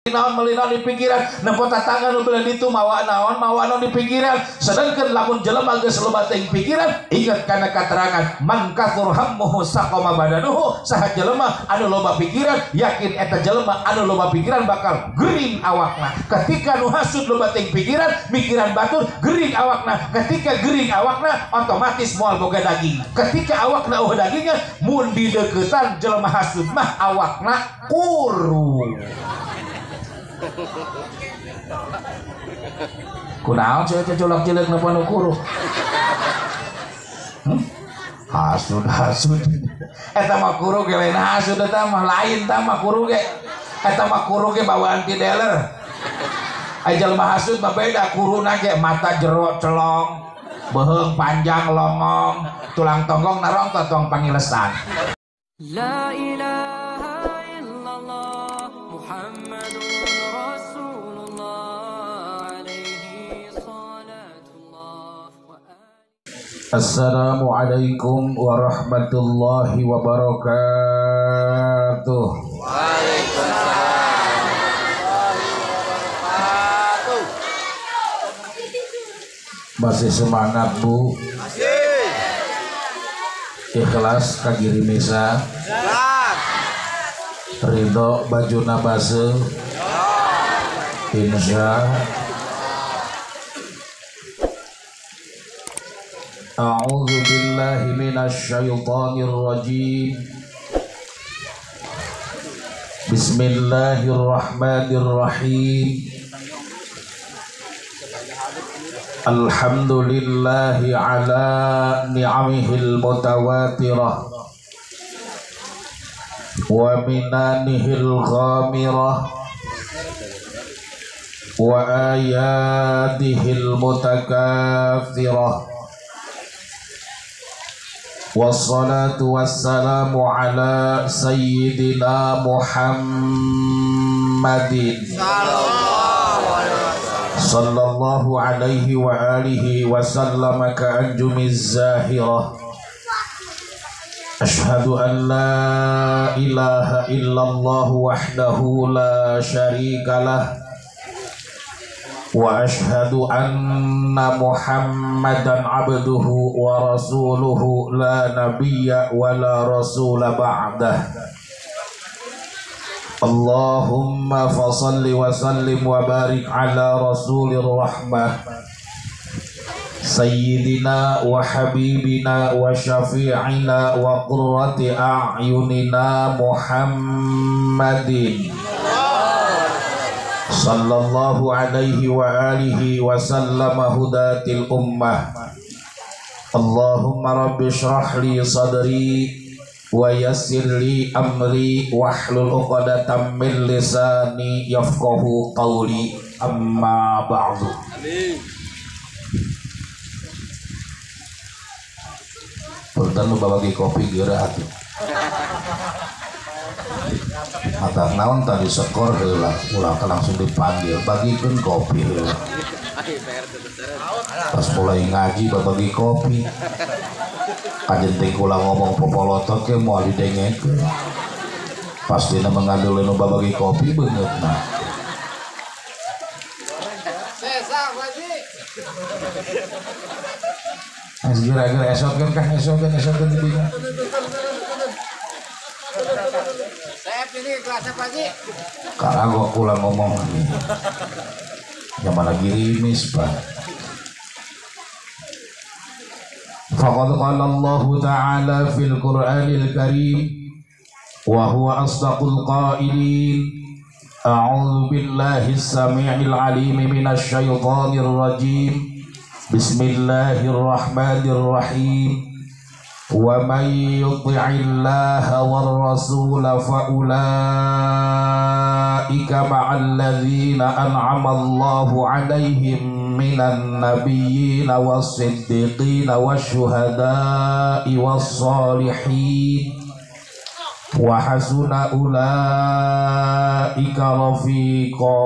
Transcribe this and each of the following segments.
Naon meuli naon di pikiran, nempo tatangga nu beulah ditu mawa naon di pikiran. Sedangkan lamun jelema geus loba teuing pikiran, ingat kana katerangan man kathur hammuhu saqama badanuhu, saha jelema anu loba pikiran, yakin eta jelema anu loba pikiran bakal gering awakna. Ketika nu hasud loba teuing pikiran, mikiran batur gering awakna. Ketika gering awakna otomatis moal boga daging. Ketika awakna eueuh dagingna, mun dideuketan jelema hasud mah awakna kuru. Kunaon sia colok cileuk napa nu kuru? Hasud hasud. Eta mah kuru ge lain hasud eta mah lain tah mah kuru ge. Eta mah kuru ge bawaan ti dealer. Ai jelema hasud mah beda kuruna ge mata jero celong, beuheung panjang longong, tulang tonggong narong tong pangilesan. La ilaha illallah Muhammadur Rasulullah alaihi salatullah. Assalamualaikum warahmatullahi wabarakatuh. Waalaikumsalam warahmatullahi wabarakatuh. Masih semangat Bu? Masih. Ikhlas kagiri misa. Ridho bajuna base. Insya. A'udzu billahi minasyaitonir rajim. Bismillahirrahmanirrahim. Alhamdulillahi ala ni'amihil mutawatirah wa minanihil ghamirah wa ayatihil mutakathirah. Wassalatu wassalamu ala sayyidina Muhammadin sallallahu alaihi wa alihi wa sallama ka'anjumiz zahirah. Ashhadu an la ilaha illallah wahdahu la syarika lah wa ashhadu anna Muhammadan abduhu wa rasuluhu la nabiyya wa la rasula ba'dah. Allahumma fasalli wa sallim wa barik ala rasulir rahmah sayyidina wa habibina wa syafi'ina wa qurrati a'yunina Muhammadin sallallahu alaihi wa alihi wa sallama hudatil ummah. Allahumma rabbi shrah li sadri wa yassir li amri wahlul 'uqdatam min lisani yafqahu qawli. Amma ba'du. Amin. Punten nu babagi kopi geura atuh. Mata naon tadi skor heula, ulah langsung dipanggil bagikeun kopi heula. Pas mulai ngaji babagi kopi. Kajen teh kula ngomong popolotot ke moal didengekeun. Pastina mengambil nu babagi kopi beungeutna. Geura-geura esotkeun kah esotkeun didinya. Ini kelasnya Pak Haji. Karena gua kula ngomong nih. Yang mana girimis Pak. Faqad qala Allah Ta'ala fil Qur'anil Karim wa huwa asdaqul qailin. A'udzu billahis samii'il 'aliim minasy syaithanir rajim. Bismillahirrahmanirrahim. Wa may yuti'illaha war rasula fa ulaika ma'al ladzina an'ama Allahu 'alaihim minan nabiyyin was-siddiqin wasyuhada'i was-shalihin wa hasuna ulaika rafiqa.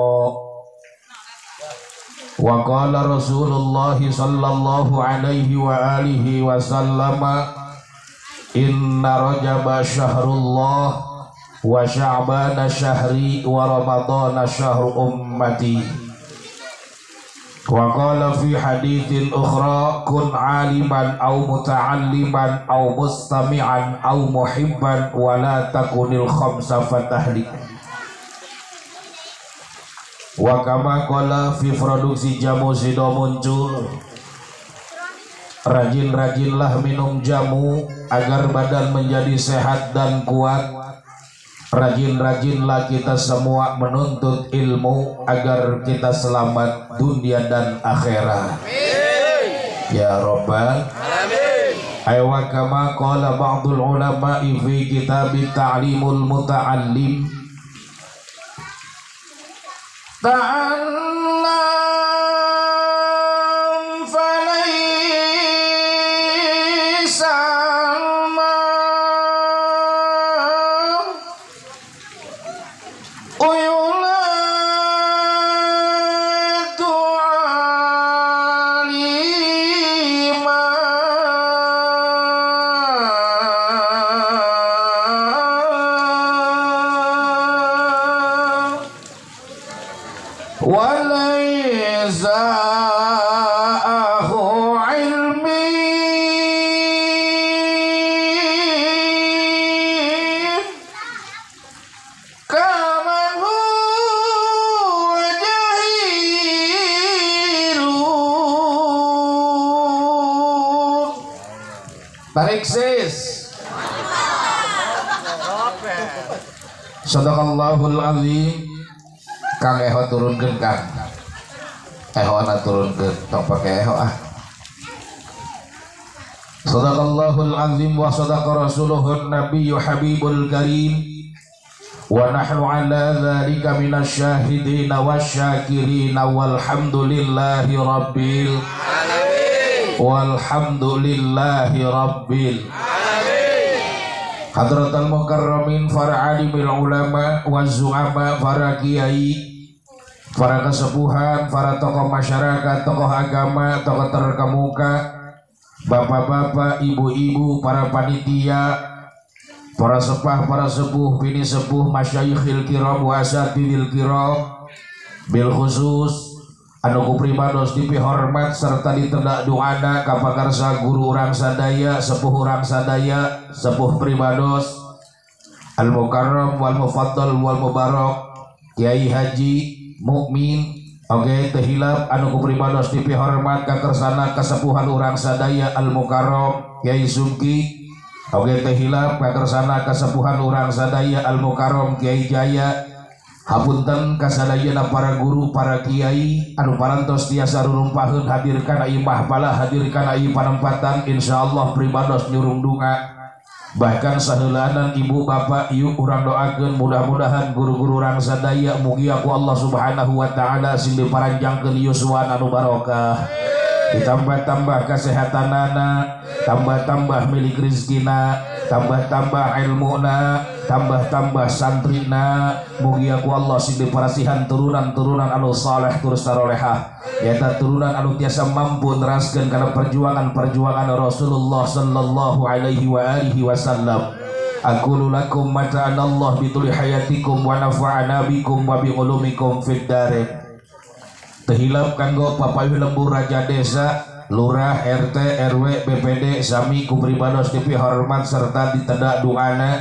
Wa qala Rasulullah sallallahu alaihi wa alihi wa sallama inna rajaba syahrullah Wa sya'bana syahri wa ramadana syahru ummati. Wa qala fi hadithin ukhra kun aliman aw muta'alliman aw mustami'an aw muhibban wa la takunil khamsa fatahlik. Wa kama qala fi produksi jamu sido muncul, rajin-rajinlah minum jamu agar badan menjadi sehat dan kuat. Rajin-rajinlah kita semua menuntut ilmu agar kita selamat dunia dan akhirat. Ya Rabbal Alamin. Aywa kama qala ba'dul ulama'i fi kitab Ta'limul Muta'allim. Ta'allam falaysa sis. Sadaqallahul azim. Kang eho turunkeun Kang. Ehona turunkeun, tong pake eho ah. Sadaqallahul azim wa sadaqa rasuluhun nabiyyu habibul karim. Wa nahnu ala dzalika minasyahidin wasyakirin walhamdulillahi rabbil alamin. Walhamdulillahi rabbil alamin. Hadratal mukarramin, para alimil ulama wa zu'ama, para kiai, para kesepuhan, para tokoh masyarakat, tokoh agama, tokoh terkemuka, bapak-bapak, ibu-ibu, para panitia, para sepah, para sepuh, bini sepuh, masyayikhil kiram wa asatidil kiram, bil khusus anu ku pribados dipihormat serta ditendak doana ka pakarsa guru urang sadaya, sepuh urang sadaya, sepuh pribados al mukarram wal mufaddal wal mubarak Kiai Haji Mukmin oge teu hilap anu ku pribados dipihormat ka kersana kasepuhan urang sadaya al mukarram Kiai Sungki oge teu hilap ka kersana kasepuhan urang sadaya al mukarram Kiai Jaya. Hapunten kasadayana para guru, para kiai anu parantos tiasa rurumpaheun hadir kana imah pala, hadir kana ieu panempatan, insyaallah pribados nyurung dunga. Bahkan saheulaanan ibu bapak ieu urang doakeun mudah-mudahan guru-guru urang sadaya mugia ku Allah Subhanahu wa taala sing diparanjangkeun yuswan anu barokah. Ditambah-tambah kesehatanana, tambah-tambah milik rizkina, tambah-tambah ilmuna, tambah-tambah santrina, mugia ku Allah sing diparasihan turunan-turunan anu saleh terus tarolehah, nyata turunan anu tiasa mampu neraskeun kana perjuangan-perjuangan Rasulullah sallallahu alaihi wa alihi wasallam. Aqulu lakum mata'anallah bituli hayatikum wa nafa'ana bikum wa bi ulumikum fid darin. Tehilap kanggo papayuh lembur raja desa, lurah, RT, RW, BPD, sami ku pribados dipihormat serta ditedak doana.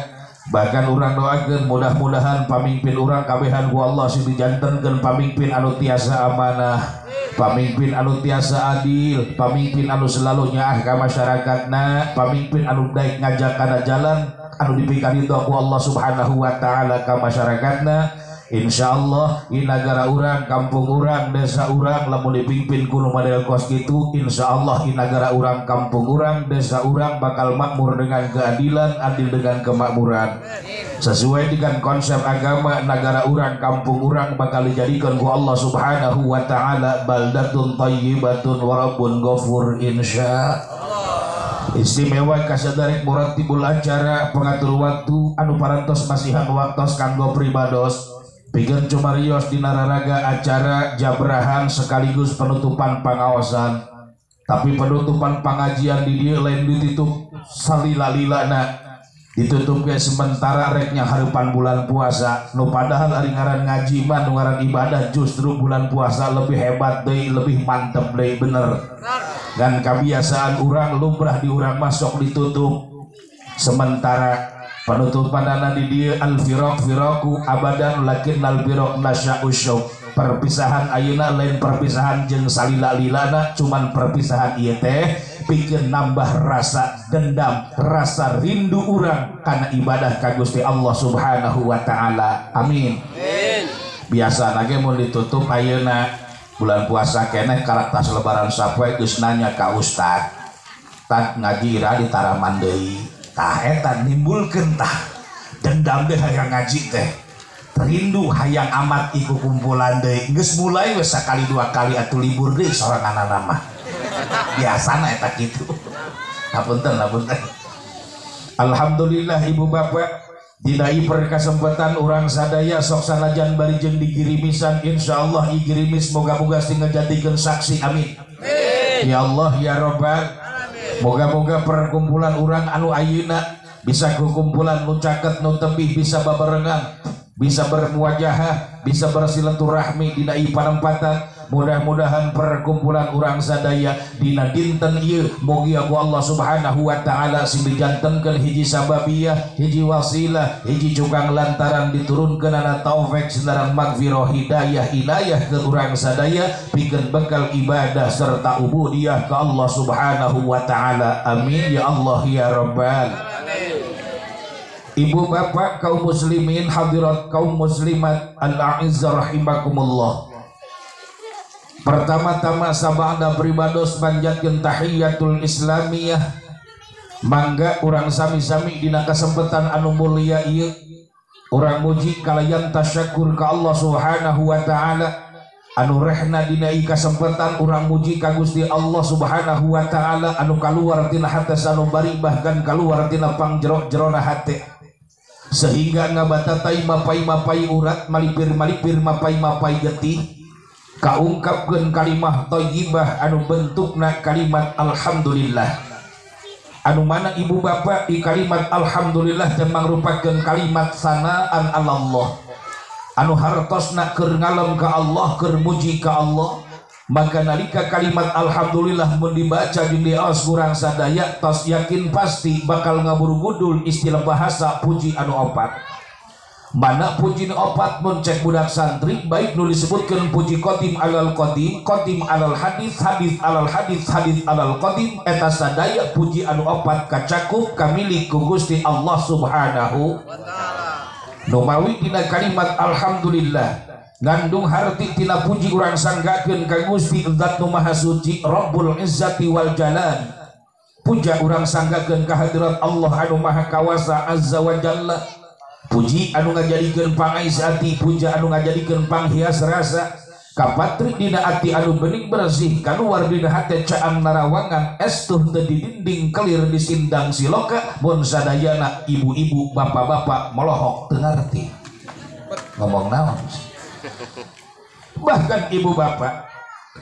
Bahkan urang doakeun mudah-mudahan pamimpin urang kabehan ku Allah sing dijantenkeun pamimpin anu tiasa amanah, pamimpin anu tiasa adil, pamimpin anu selalu nyaah ka masyarakatna, pamimpin anu daek ngajak kana jalan anu dipikarido ku Allah Subhanahu wa taala ka masyarakatna. Insyaallah di nagara urang, kampung urang, desa urang lamun dipimpin ku nu model kos kitu, insyaallah di nagara urang, kampung urang, desa urang bakal makmur dengan keadilan, adil dengan kemakmuran. Sesuai dengan konsep agama, nagara urang, kampung urang bakal dijadikan ku Allah Subhanahu wa taala baldatun thayyibatun wa rabbun ghafur insyaallah. Istimewa kasadarek muratibul acara pengatur waktu anu parantos masihan waktos kanggo pribados. Pikeun cumarios dina raraga acara jabrahan sekaligus penutupan pangaosan. Tapi penutupan pengajian di dieu lain ditutup salila-lilana. Ditutup ge sementara reknya harepan bulan puasa. Nu padahal ari ngaran ngaji mah nu ngaran ibadah justru bulan puasa lebih hebat deui, lebih mantep deui, bener. Dan kebiasaan urang lumrah di urang masuk ditutup sementara. Penutupan di dieu al firaq firaku abadan lakin al firaq nasya'u syauq. Perpisahan ayeuna lain perpisahan jeung salila-lilana, cuman perpisahan ieu teh pikeun nambah rasa dendam, rasa rindu urang kana ibadah ka Gusti Allah Subhanahu wa taala. Amin. Biasana ge mun ditutup ayeuna bulan puasa keneh karakter lebaran sapoe geus nanya ka ustad, "Tad ngaji ira ditaraman deui?" Tah eta nimbulkeun tah dendam deh hayang ngaji teh, rindu hayang amat iku kumpulan deui. Geus mulai we sakali dua kali atuh libur deui soranganana mah. Biasana eta kitu. Hapunten, hapunten. Alhamdulillah ibu bapak dina ieu perkasempatan urang sadaya sok sanajan bari jeung digirimisan, insyaallah igirimis moga-moga sing ngajadikeun saksi. Amin. Ya Allah ya Rabbal. Moga-moga perkumpulan urang anu ayeuna bisa kukumpulan nu caket nu tebih, bisa babarengan, bisa bermuajahah, bisa bersilaturahmi dina ieu panempatan. Mudah-mudahan perkumpulan urang sadaya dina dinten ieu mugia ku Allah Subhanahu wa taala sing dijantenkeun hiji sababiyah, hiji wasilah, hiji cukang lantaran diturunkeunana taufik sareng magfirah hidayah inayah ke urang sadaya pikeun bekal ibadah serta ubudiyah ka Allah Subhanahu wa taala. Amin ya Allah ya Rabbal alamin. Ibu bapak kaum muslimin, hadirat kaum muslimat al-a'izza rahimakumullah. Pertama-tama sabada pribados panjatkeun tahiyatul islamiyah. Mangga urang sami-sami dina kesempatan anu mulia ieu urang muji kalayan tasyakur ka Allah Subhanahu wa taala anu rehna dina ieu kasempatan urang muji ka Gusti Allah Subhanahu wa taala anu kaluar tina hate anu bari bahkan kaluar tina pangjero-jerona hate sehingga ngabatatai mapai-mapai urat malipir-malipir mapai-mapai getih kaungkapkeun kalimah thayyibah anu bentukna kalimat alhamdulillah. Anu mana ibu bapak di kalimat alhamdulillah teh mangrupakeun kalimat sanaan Allah anu hartosna keur ngalem ka Allah, keur muji ka Allah. Maka nalika kalimat alhamdulillah mun dibaca jeung diaos kurang sadaya tos yakin pasti bakal ngaburugudul istilah bahasa puji anu opat. Mana puji opat mun cek budak santri baik nu disebutkeun puji qadim alal qadim, qadim alal hadis, hadis alal hadis, hadis alal qadim, eta sadaya puji anu opat kacakup kamilik ku Gusti Allah Subhanahu wa taala. Nu mawi dina kalimat alhamdulillah ngandung harti tina puji urang sanggakeun ka Gusti Zat nu Maha Suci Rabbul Izzati wal Jalal. Puja urang sanggakeun ka hadirat Allah anu Maha Kawasa Azza wa Jalla. Puji anu ngajadikeun pangais ati, puja anu ngajadikeun panghias rasa. Kapatri dina ati anu bening bersih, kaluar dina hate caang narawangan, estuh teu di dinding kelir di sindang siloka, mun sadayana ibu-ibu bapak-bapak molohok teu ngarti. Ngomong naon? Bahkan ibu bapak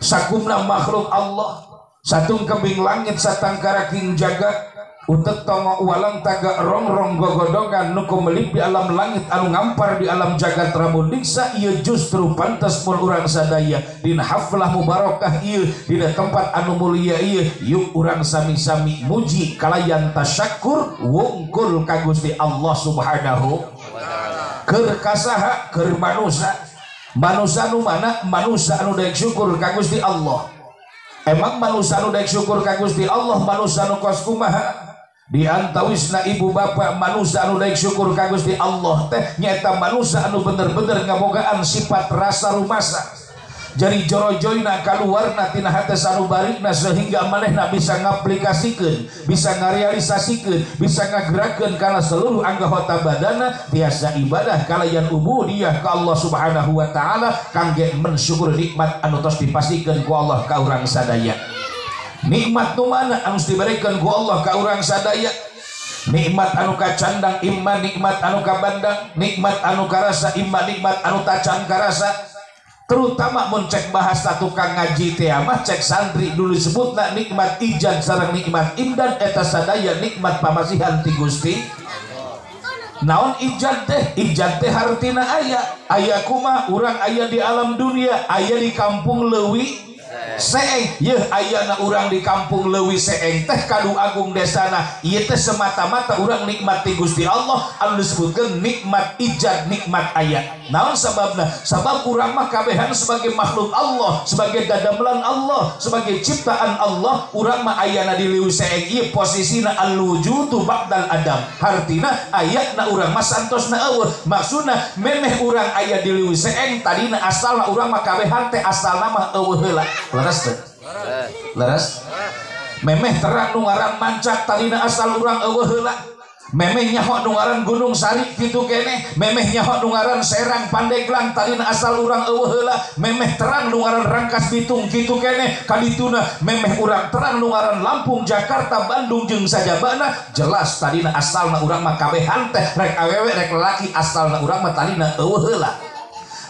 sakumna makhluk Allah satung kembing langit satangkaraking jaga utek tongo walang taga rongrong gogodongan nu kumelip di alam langit anu ngampar di alam jagat ramundiksa ieu justru pantas mun urang sadaya dina haflah mubarakah ieu dina tempat anu mulia ieu yuk urang sami-sami muji kalayan tasyakur wungkul ka Gusti Allah Subhanahu wa taala. Keur kasaha keur manusa, manusa nu mana? Manusa anu daek syukur ka Gusti Allah. Emang manusa anu daek syukur ka Gusti Allah manusa nu kos kumaha? Di antawisna ibu bapak manusa anu daek syukur ka Gusti Allah teh nyaeta manusa anu bener-bener ngabogaan sifat rasa rumasa. Jadi jorojoyna kaluarna tina hate sanubarina sehingga manehna bisa ngaplikasikeun, bisa ngarealisasikeun, bisa ngagerakeun kana seluruh anggota badana tiasa ibadah kalayan ubudiyah ka Allah Subhanahu wa taala kangge mensyukur nikmat anu tos dipastikeun ku Allah ka urang sadaya. Nikmat nu mana anu diberikan ku Allah ka urang sadaya? Nikmat anu kacandang imma nikmat anu kabandang, nikmat anu karasa imma nikmat anu tacan karasa. Terutama mun cek bahasa tukang ngaji teh mah cek santri dulu disebutna nikmat ijad sareng nikmat imdad eta sadaya nikmat pamasihan ti Gusti. Naon ijad teh? Ijad teh hartina aya. Aya kumaha? Urang aya di alam dunia, aya di kampung Leuwi Seeng. Yeuh ayana urang di kampung Leuwi Seeng teh Kadu Agung desana. Ieu teh semata-mata urang nikmati Gusti Allah anu disebutkeun nikmat ijad, nikmat aya. Naon sababna? Sabab urang mah kabehan sebagai makhluk Allah, sebagai dadamelan Allah, sebagai ciptaan Allah, urang mah ayana di Leuwi Seeng ieu posisina al-wujudu ba'dal adam. Hartina ayana urang mah santosna eueuh. Maksudna memeh urang aya di Leuwi Seeng tadina asalna urang mah kabehan teh asalna mah eueuh heula. Leres teh? Leres? Memeh terang nu ngaran mancak tadina asal urang eueuh heula. Memeh nyaho nu ngaran Gunung Sari kitu keneh, memeh nyaho nu ngaran Serang Pandeglang tadina asal urang eueuh heula, memeh terang nu ngaran Rangkas Bitung kitu keneh, kadituna memeh urang terang nu ngaran Lampung, Jakarta, Bandung jeung sajabana, jelas tadina asalna urang mah kabehan teh rek awewe rek lalaki asalna urang mah tadina eueuh heula.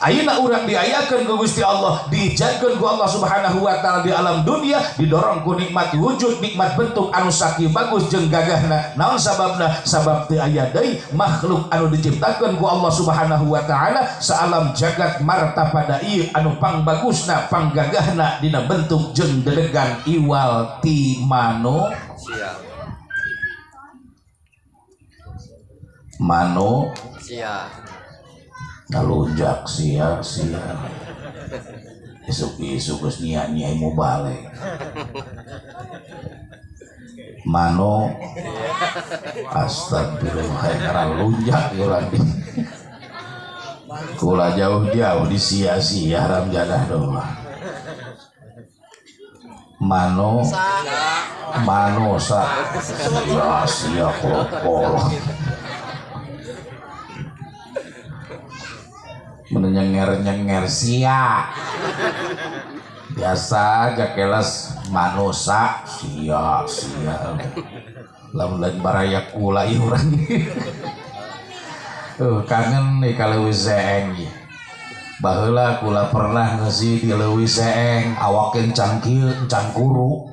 Ayeuna urang diayakeun ku Gusti Allah, diijadkeun ku Allah Subhanahu wa taala di alam dunia, didorong ku nikmat wujud, nikmat bentuk anu sakieu bagus jeung gagahna. Naon sababna? Sabab teu aya deui makhluk anu diciptakeun ku Allah Subhanahu wa taala saalam jagat marta pada ieu anu pangbagusna, panggagahna dina bentuk jeung dedegan iwal ti manusia. Manusia. Ngalunjak sia sia isuk-isuk geus nia-nia mau balik mano astagfirullah karena lunjak urang di kula jauh-jauh di sia-sia haram jadah doang mano manosa sia sia kolok-kolok menyenyer-nyenyer sia biasa aja kelas manusa sia sia lamun lain baraya kula ieu urang kangen nih ka Leuwi Seeng. Baheula kula pernah ngeusi di Leuwi Seeng awak encang kieu encang kuru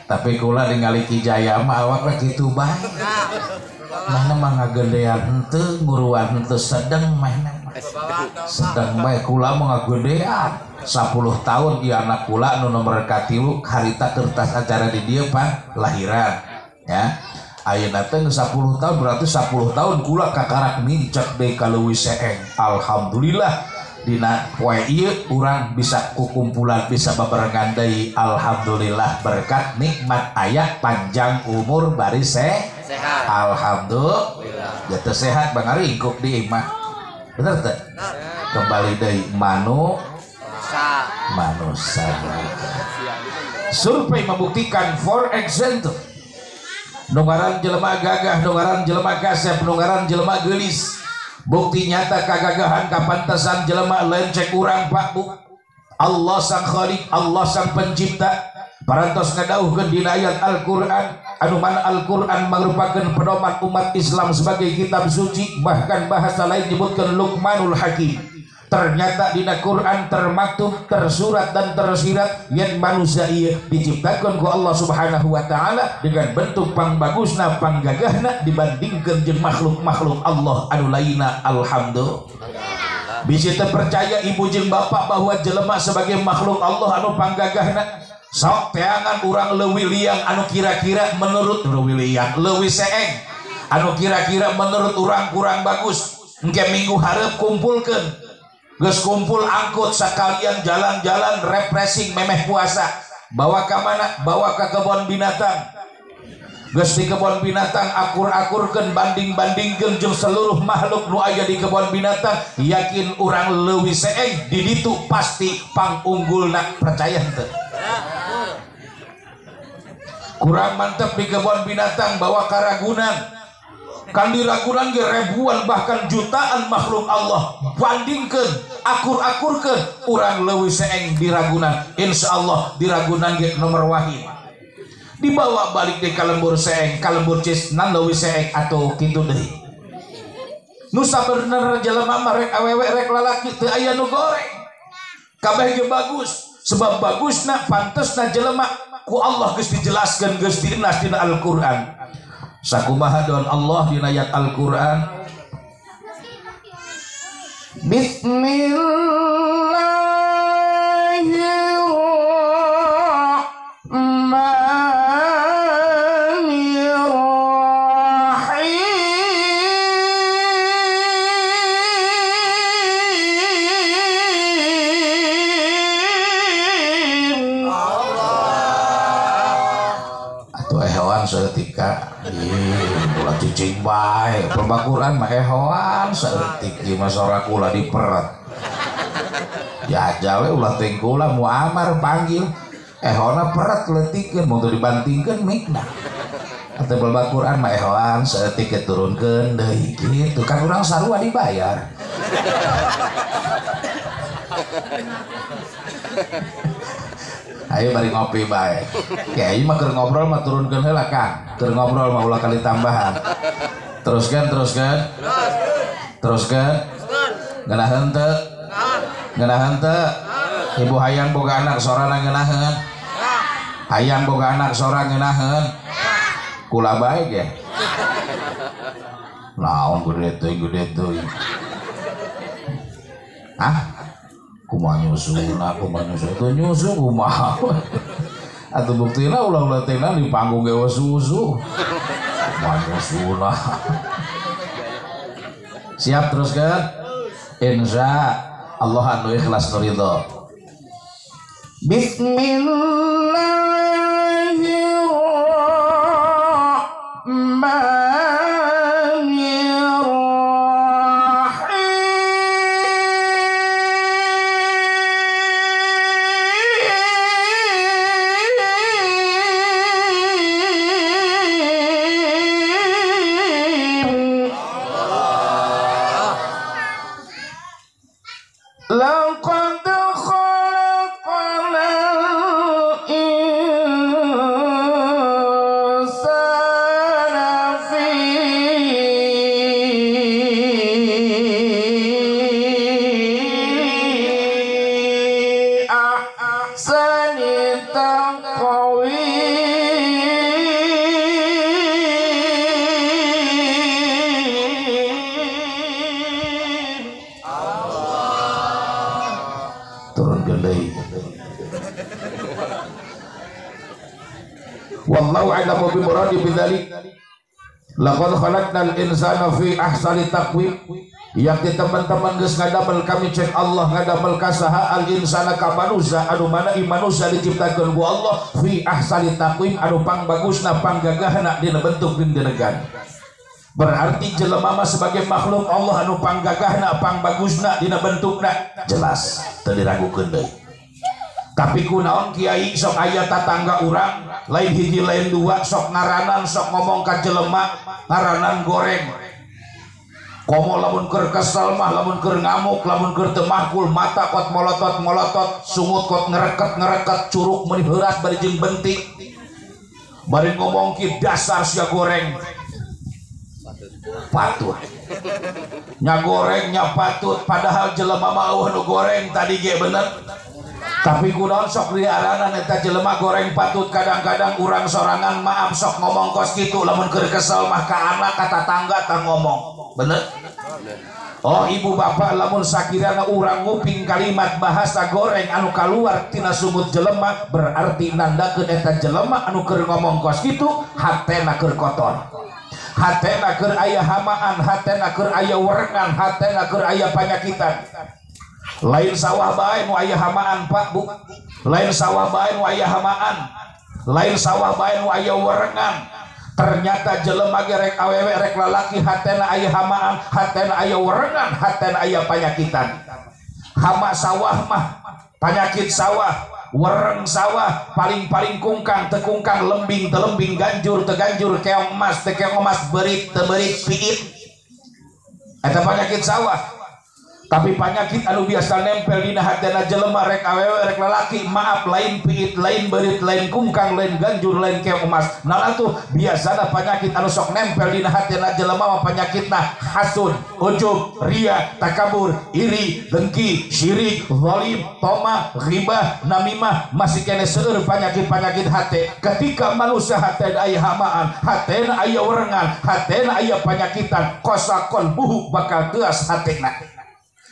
tapi kula ningali Ki Jaya mah awakna kitu bae. Mana mah ngagedean henteu nguruan henteu sedeng mana mah sedeng bae kula mah ngagedean 10 tahun ieu anak kula nu nomor 3 harita kertas acara di dieu pan lahiran ya ayeuna teh 10 tahun berarti 10 tahun kula kakarak nincak deui ka Leuwi Seeng. Alhamdulillah dina poe ieu urang bisa kukumpulan bisa babarengan deui. Alhamdulillah berkat nikmat aya panjang umur bari sehat. Alhamdulillah. Jatuh sehat bang Ari ingkuk di imah. Bener teh? Kembali deui manusia. Survei membuktikan for example nu ngaran jelema gagah, nu ngaran jelema kasep, nu ngaran jelema geulis. Bukti nyata kagagahan kapantasan jelema lain cek urang Pak Bu. Allah sang Khalik, Allah sang pencipta. Parantos ngadauhkeun dina ayat Al-Qur'an anu mana Al-Qur'an merupakan pedoman umat Islam sebagai kitab suci, bahkan bahasa lain disebutkan Luqmanul Hakim. Ternyata dina Quran termaktub, tersurat dan tersirat yen manusia ieu diciptakeun ku Allah Subhanahu wa taala dengan bentuk pangbagusna, panggagahna dibandingkeun jeung makhluk-makhluk Allah anu lainna. Alhamdulillah. Bisi teu percaya ibu jeung bapak bahwa jelema sebagai makhluk Allah anu panggagahna. Sok teangan urang leuwih liang anu kira-kira menurut leuwih liang, leuwih seeng anu kira-kira menurut urang kurang bagus. Engke minggu hareup kumpulkeun. Geus kumpul angkut sekalian jalan-jalan refreshing memeh puasa. Bawa ka mana? Bawa ke kebun binatang. Geus di kebun binatang akur-akurkeun banding-bandingkeun jeung seluruh makhluk nu aya di kebun binatang, yakin urang leuwih seeng di ditu pasti pangunggulna, percaya henteu? Kurang mantep di kebun binatang bawa ka Ragunan. Kan di Ragunan ge ribuan bahkan jutaan makhluk Allah, bandingkeun, akur-akurkeun urang leuwih seeng di Ragunan, insyaallah di Ragunan ge nomor wahid. Dibawa balik di kalembur seeng, kalembur cis nan leuwih seeng atau kitu deui. Nu sabenerna jelema mah rek awewe rek lalaki teu aya nu goreng. Kabeh ge bagus, sebab bagusna pantesna jelema ku Allah geus dijelaskeun geus dienas dina Al-Qur'an. Sakumaha doan Allah dina ayat Al-Qur'an. Bismillahirrahmanirrahim. Allah. Atuh ehoan saeutika. Ih, ulah cicing bae. Pembakuran mah ehoan saeutik ieu mah sora kula diperet. Jajal we ulah teuing kula Muammar panggil. Ehona peret leutikeun mun teu dibantingkeun mikna. Atuh pembakuran mah ehoan saeutik turunkeun deui kitu kan urang sarua dibayar. Ayo bari ngopi bae. Kiai mah keur ngobrol mah turunkeun heula Kang. Keur ngobrol mah ulah kali tambahan. Teruskan, teruskan. Teruskan. Ngeunaheun teu? Ngeunaheun teu? Ibu hayang boga anak sorana ngeunaheun. Hayang boga anak sorang ngeunaheun. Kula bae ge. Naon gede teuing gede teuing. Hah? Kumaha nyusuna, kumaha nyusu, teu nyusu kumaha. Atuh buktina ulah-ulah teh di panggung ge susu. Kumaha nyusuna. Siap teruskan? Insya Allah anu ikhlas nu ridho. Bismillahirrahmanirrahim. Laqad khalaqnal insana fi ahsani taqwim. Wallahu a'lamu bi muradi bidzalik. Laqad khalaqnal insana fi ahsani taqwim. Yakti teman-teman geus ngadamel kami cek Allah ngadamel ka saha al insana ka manusia anu mana i manusia diciptakeun ku Allah fi ahsani taqwim anu pangbagusna panggagahna dina bentuk dina. Berarti jelema mah sebagai makhluk Allah anu panggagahna pangbagusna dina bentukna jelas teu diragukeun deui. Tapi kunaon kiai sok aya tatangga urang lain hiji lain dua sok ngaranan sok ngomong ka jelema ngaranan goreng. Komo lamun keur kesel mah lamun keur ngamuk lamun keur teu mahkul mata kot molotot-molotot sungut kot ngereket-ngereket curug meuni heuras bari jeung bentik. Bari ngomong ki dasar sia goreng. Patut. Nya goreng nya patut padahal jelema mah eueuh nu goreng tadi ge bener. Tapi kunaon sok diaranan eta jelema goreng patut kadang-kadang urang sorangan maaf sok ngomong kos kitu lamun keur kesel mah ka anak ka tatangga tah ngomong. Bener? Oh ibu bapak lamun sakirana urang nguping kalimat bahasa goreng anu kaluar tina sumut jelema berarti nandakeun eta jelema anu keur ngomong kos kitu hatena keur kotor. Hatena keur aya hamaan, hatena keur aya werengan, hatena keur aya panyakitan. Lain sawah bae nu aya hamaan Pak Bu. Lain sawah bae nu aya hamaan. Lain sawah bae nu aya werengan. Ternyata jelema ge rek awewe rek lalaki hatena aya hamaan, hatena aya werengan, hatena aya panyakitan. Hama sawah mah panyakit sawah, wereng sawah, paling-paling kungkang, tekungkang, lembing, telembing, ganjur, teganjur, keong emas, tekeong emas, berit, teberit, piit. Eta panyakit sawah. Tapi penyakit anu biasa nempel dina hatena jelema rek awewe rek lalaki, maaf lain piit, lain berit, lain kungkang, lain ganjur, lain keong emas. Nah atuh biasana penyakit anu sok nempel dina hatena jelema mah penyakitna hasud, ujub, ria, takabur, iri, dengki, syirik, zalim, toma, ghibah, namimah, masih kene seueur penyakit-penyakit hate. Ketika manusia hatena aya hamaan, hatena aya werengan, hatena aya penyakitan, kosa qalbuhu bakal teuas hatena.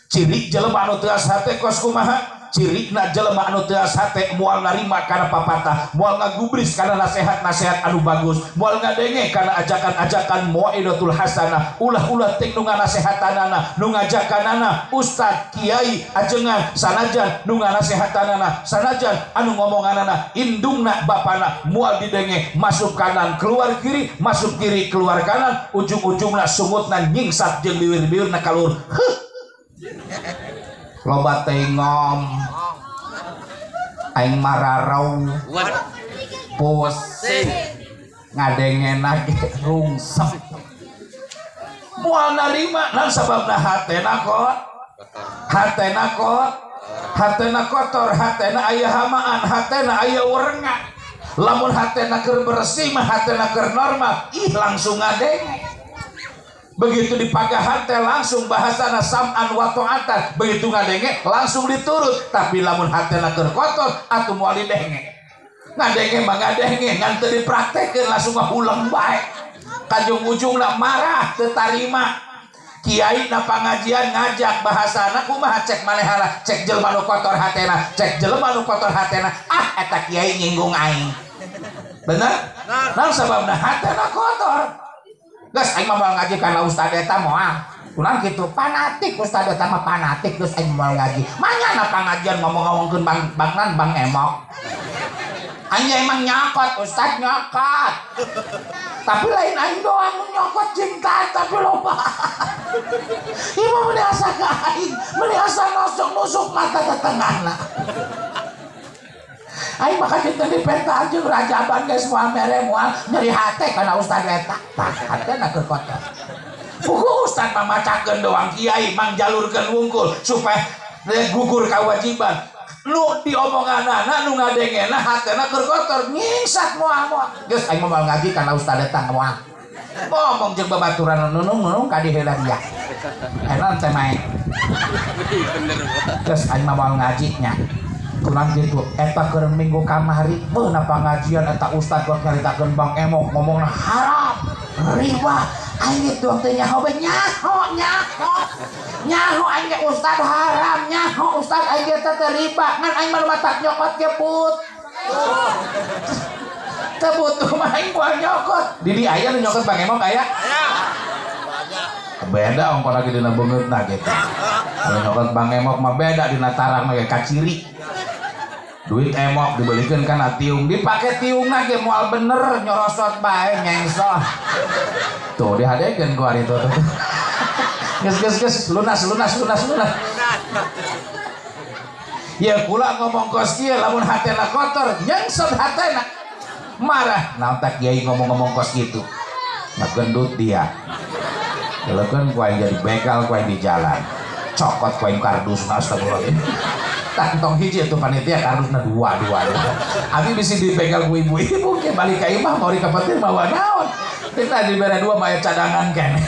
Ciri jelema anu teuas hate kos kumaha? Cirina jelema anu teuas hate moal narima kana papatah, moal ngagubris kana nasihat-nasihat anu bagus, moal ngadenge kana ajakan-ajakan mau'idatul hasanah, ulah-ulah ting nu nganasehatanana, nu ngajakanana ustad, kiai, ajengan, sanajan nu nganasehatanana, sanajan anu ngomonganana, indungna bapana moal didenge, masuk kanan keluar kiri, masuk kiri keluar kanan, ujung-ujungna sungutna nyingsat jeung biwir-biwirna kalur. Heuh. Loba teh ngom aing mararau pusing ngadengena ge rungsep moal narima naon sababna hatena kot, hatena kot, hatena kotor, hatena aya hamaan, hatena aya werenga. Lamun hatena keur bersih mah, hatena keur normal, ih langsung ngadenge. Begitu dipagahan teh langsung bahasana sam'an wa ta'atan, begitu ngadenge langsung diturut. Tapi lamun hatena keur kotor atuh moal didenge. Ngadenge mah ngadenge ngan teu dipraktekeun langsung ngahuleng bae. Kajung-ujungna marah teu tarima. Kiai na pangajian ngajak bahasana kumaha cek manehana, cek jelema nu kotor hatena, cek jelema nu kotor hatena, ah eta kiai nyinggung aing. Bener? Naon sababna hatena kotor. Geus aing mah moal ngaji kana ustad eta moal. Kunaon kitu fanatik ustad eta mah fanatik geus aing moal ngaji. Manyana pangajian ngomong-ngomongkeun bang bangnan bang emok. Aing emang nyokot ustad nyokot. Tapi lain aing doang nu nyokot cinta tapi loba. Ieu mah meuni asa ka aing, meuni asa nusuk-nusuk mata tetengahna. Aing maka kita dipentaan jeung rajaban geus moal mere moal nyeri hate kana ustad eta. Tah hatena keur kotor. Puguh ustad mah macakeun doang kiai mangjalurkeun wungkul supaya gugur kewajiban. Nu diomonganana nu ngadengena hatena keur kotor nyingsat moal-moal. Geus aing mah moal ngaji kana ustad eta moal. Ngomong jeung babaturan nunung-nunung ka dieu heula dia. Enak teh main. Geus aing mah moal ngaji nya. Kurang gitu, eta keur minggu kamari beuh na pangajian eta ustad keur nyaritakeun bang emok ngomongna haram, riba, aing teh teu nyaho bae nyaho nyaho. Nyaho aing ge ustad haram, nyaho ustad aing ge teh riba, ngan aing mah matak nyokot ge put. Teu butuh mah aing moal nyokot. Di dieu aya nu nyokot bang emok aya? Beda ongkon lagi dina beungeutna gitu. Kalau nyokot bang emok mah beda dina tarang mah ge kaciri. Duit emok dibelikan kana tiung, dipake tiungna ge moal bener nyorosot bae nyengsoh. Tuh dihadekeun ku ari tuh. Geus geus geus lunas lunas lunas lunas. Ya kula ngomong kos kieu lamun hatena kotor nyengsot hatena. Marah naon tak kiai ngomong-ngomong kos kitu. Ngagendut dia. Kelekeun ku aing jadi begal ku aing di jalan. Cokot ku aing kardusna astagfirullahaladzim. Tantong hiji itu panitia kardusna dua dua. Abi bisi dibegal ku ibu-ibu ke balik ka imah mau dikapetir mawa naon. Kita dibere dua maya cadangan keneh.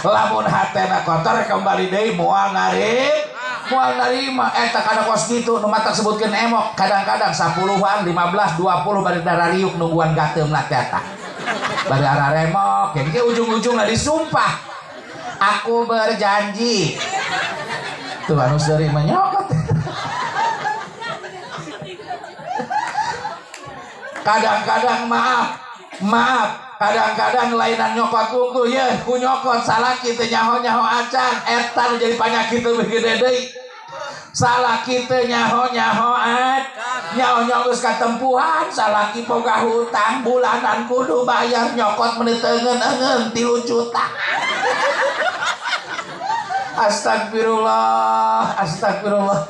Lamun hatena kotor kembali deui moal narima, moal narima eta kana kos kitu nu matak sebutkeun emok kadang-kadang 10-an, 15, 20 bari darariuk nungguan gateumna teh eta. Bari araremok, ke ujung-ujungna disumpah. Aku berjanji. Tuh anu seuri mah nyokot. Kadang-kadang maaf, maaf, kadang-kadang lainan nyokot unggul ye, ku nyokot salaki teu nyaho-nyaho acan, eta nu jadi panyakit leuwih gede deui. Salaki teu nyaho-nyaho at, nyaho-nyaho geus katempuhan, salaki boga hutang bulanan kudu bayar nyokot meuni teu eungeun-eungeun 3 juta. Astagfirullah, astagfirullah.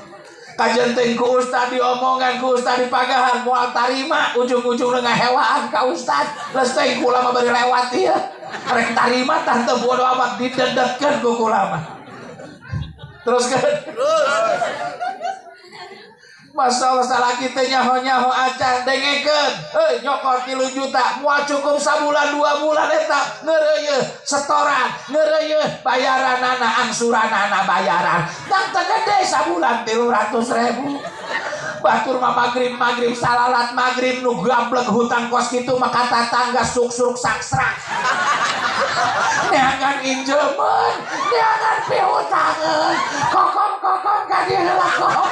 Kajenting ku ustad diomongan ku ustad dipagahan moal tarima ujung-ujungna ngahewaan ka ustad. Leus teh kula mah bari lewat ieu. Rek tarima tah teu bodo amat didedetkeun ku kula mah. Terus kan? Terus. Masalah salah kita nyaho-nyaho acan dengekeun. Heuy nyokot 3 juta moal cukup sabulan 2 bulan eta ngeureuyeuh setoran, ngeureuyeuh bayaranana angsuranana bayaran. Tang teu gede sabulan 300.000. Batur mah magrib-magrib salalat magrib nu gablek hutang kos kitu mah tatangga suk-suruk saksrak. Neangan injemen, neangan pihutangeun, kokom-kokom ka dieu heula kom.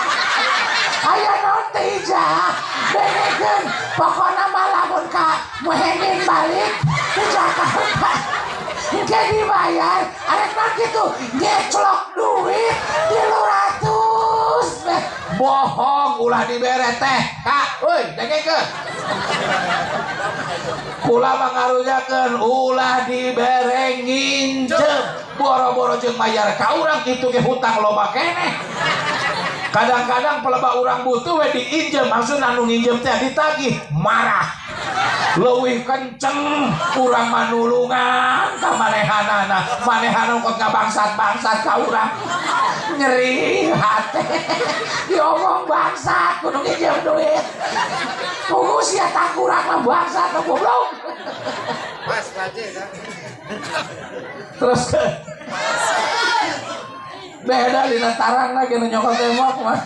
Aya naon teh ijah, dengekeun pokona mah lamun ka Muhaimin balik ke Jakarta engke dibayar, arek naon kitu nyeclok duit 300. Bohong ulah dibere teh kak, euy dengekeun. Kula mah ngarujakeun ulah dibere nginjem, boro-boro jeung mayar ka urang kitu ge hutang loba keneh. Kadang-kadang peleba urang butuh we diinjem, maksudna nu nginjem teh ditagih marah. Leuwih kenceng urang mah nulungan ka manehanana, manehana kot ngabangsat-bangsat ka urang. Nyeri hate. Diomong bangsat kudu nginjem duit. Tunggu sia tangkurang mah bangsat goblok. Mas baje kan. Terus ke beda dina tarangna ge nu nyokot tembok mah.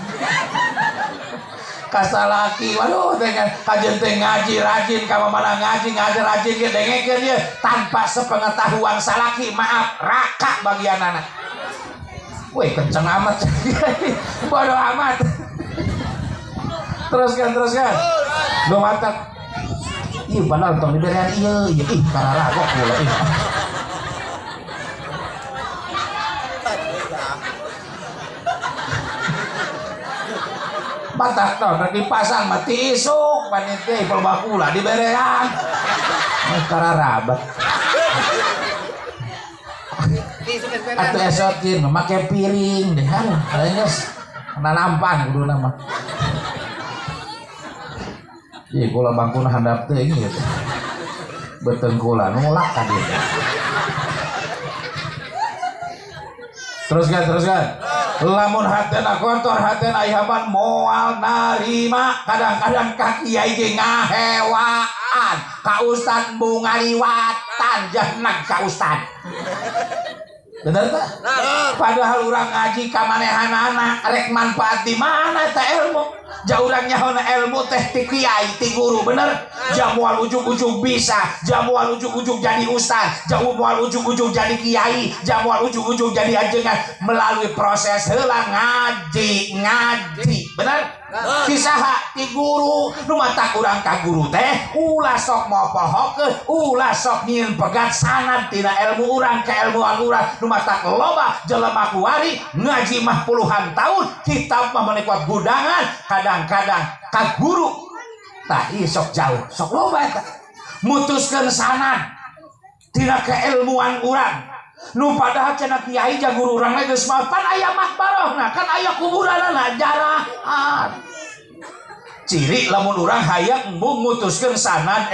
Kasalaki waduh teh kajen teh ngaji rajin ka mamana ngaji ngaji rajin ge dengekeun ieu tanpa sepengetahuan salaki maaf raka bagianana. Woi kenceng amat. Bodoh amat. Teruskan teruskan. Lumatak. Ieu padahal tong diberean ieu ieu ih kararagok kula ih. Batak tau, rek dipasang mati isuk panitia ipel bakula diberean. Kararabat. Atuh esokin make piring deh kan. Geus nanampan kuduna mah. Ih kula bangkuna handap teh gitu. Beuteung kula nolak ka dieu. Teruskan teruskan. Lamun hatena kotor hatena ihaban moal narima kadang-kadang ka kiai ge ngahewaan ka ustad bungaliwatan jahnag ka ustad. Bener tak? Padahal urang ngaji ka manehanana rek manfaat di mana teh ilmu. Ja urang nyahona ilmu teh ti kiai ti guru bener. Ja moal ujug-ujug bisa, ja moal ujug-ujug jadi ustad, ja moal ujug-ujug jadi kiai, ja moal ujug-ujug jadi ajengan melalui proses heula ngaji ngaji. Bener? Kisaha ti guru nu matak urang ka guru teh ulah sok mopohokeun, ulah sok nyieun pegat sanad tina ilmu urang keilmuan urang nu matak loba jelema kuari ngaji mah puluhan tahun kitab mah menikuat gudangan kadang-kadang ka guru tah ieu sok jauh sok loba eta mutuskeun sanad tina keilmuan urang nu padahal cenah kiai jeung guru urang geus mah pan aya makbarohna kan aya kuburanana jarahan ciri lamun urang hayang embung mutuskeun sanad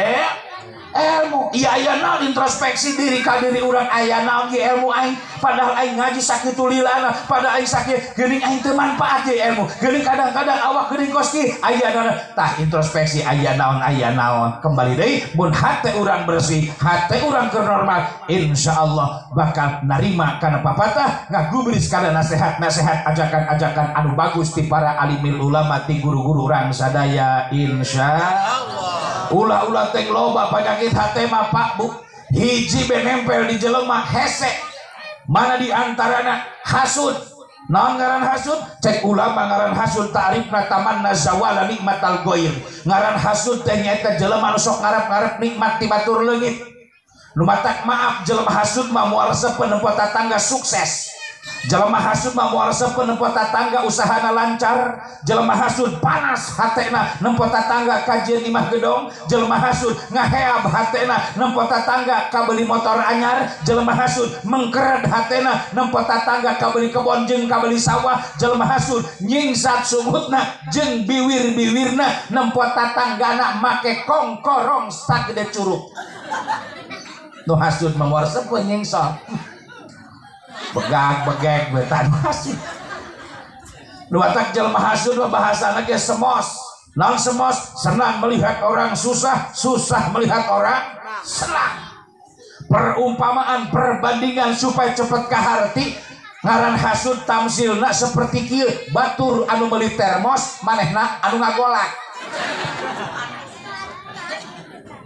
ilmu iya aya naon introspeksi diri ka diri urang aya naon ge ilmu aing padahal aing ngaji sakitu lilana padahal aing sakit geuning aing teu manfaat ge ilmu geuning kadang-kadang awak geuning kos ki aya naon tah introspeksi aya naon kembali deui mun hate urang bersih hate urang keur normal insyaallah bakal narima kana papatah ngagubris kana nasihat-nasihat ajakan-ajakan anu bagus ti para alimil ulama ti guru-guru urang sadaya insyaallah. Ulah-ulah teh loba penyakit hate mah Pak Bu hiji be nempel di jelema hese mana di antarana hasud naon ngaran hasud cek ulama ngaran hasud ta'rifna tamanna zawala nikmatal ghair ngaran hasud teh nyaeta jelema nu sok ngarep-ngarep nikmat ti batur leungit nu matak maaf jelema hasud mah moal resep nempo tatangga sukses. Jelema hasud mah moal resep nempo tatangga usahana lancar. Jelema hasud panas hatena nempo tatangga kajian imah gedong. Jelema hasud ngaheab hatena nempo tatangga kabeli motor anyar. Jelema hasud mengkeret hatena nempo tatangga kabeli kebon jeung kabeli sawah. Jelema hasud nyingsat sungutna jeung biwir-biwirna nempo tatanggana make kongkorong sagede curug. Nu hasud mah moal resep nyingsat. Begag begeg betan hasud. Nu matak jelema hasud mah bahasana ge semos. Naon semos? Senang melihat orang susah, susah melihat orang senang. Perumpamaan, perbandingan supaya cepet kaharti, ngaran hasud tamsilna seperti kieu, batur anu meuli termos, manehna anu ngagolak.